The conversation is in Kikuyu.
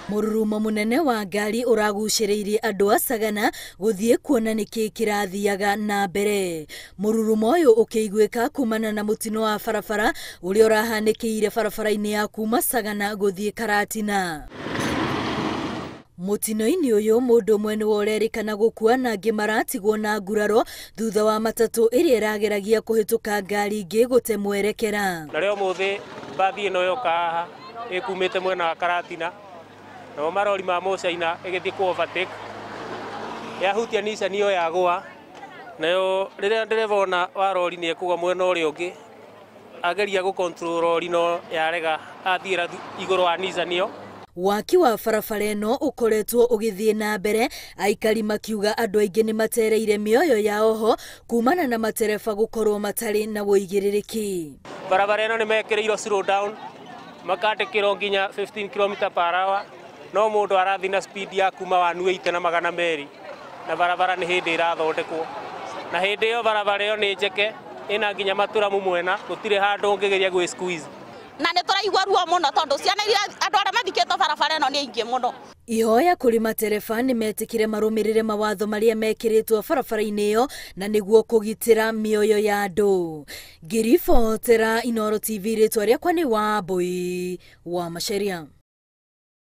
Mũrurumo mũnene wa ngari ũragucĩrĩirie andũ a Sagana gũthiĩ kuona nĩkĩ kĩrathiaga na mbere. Mũrurumo ũyũ ũkĩiguĩka kumana na mũtino wa barabara ũrĩa ũrahanĩkĩire barabara-inĩ ya kuma Sagana gũthiĩ Karatina. Mũtino-inĩ ũyũ mũndũ ũmwe nĩwe ũrerĩkana gũkua na angĩ maratigwo na nguraro thutha wa matatũ ĩrĩa ĩrageragia kũhĩtũka ngari ingĩ gũte mwerekera. Na rĩo mũthĩ mbathi ĩno yoka haha ĩkumĩte mwena wa Karatina, namo marori ma Mũcaina ĩgĩthiĩ kũ overtake, yahutia Nissan ĩyo yagũa, nayo rĩrĩa ndereba ona wa rori nĩ ekũgwa mwena ũrĩa ũngĩ, ageria gũ control rori no yarega, athiĩra igũrũ wa Nissan ĩyo. Waki wa barabara ĩno ũkoretwo ũgĩthiĩ na mbere, aikari makiuga andũ aingĩ nĩ matereire mĩoyo yao ho kumana na matereba gũkorwo matarĩ na ũigĩrĩrĩki. Barabara ĩno nĩ mekĩrĩirwo slow down, makandĩkĩrwo nginya 15 km per hour, no mũndũ arathiĩ na speed ya kuma 180 na 200, na barabara nĩ hĩndĩ ĩrathondekwo, na hĩndĩ ĩyo barabara ĩyo nĩ njeke, ĩna nginya matũramu mwena, gũtirĩ handũ ũngĩgeria gwĩ squeeze. Na nĩ tũraigua ruo mũno tondũ ciana iria andũ arĩa mathikĩtwo barabara ĩno nĩ aingĩ mũno. Ihoya kũrĩ matereba nĩ metĩkire marũmĩrĩre mawatho marĩa mekĩrĩtwo barabara-inĩ ĩyo na nĩguo kũgitĩra mĩoyo ya andũ. Ngĩribotera Inooro TV, rĩtwa rĩakwa nĩ Wambui wa Macharia.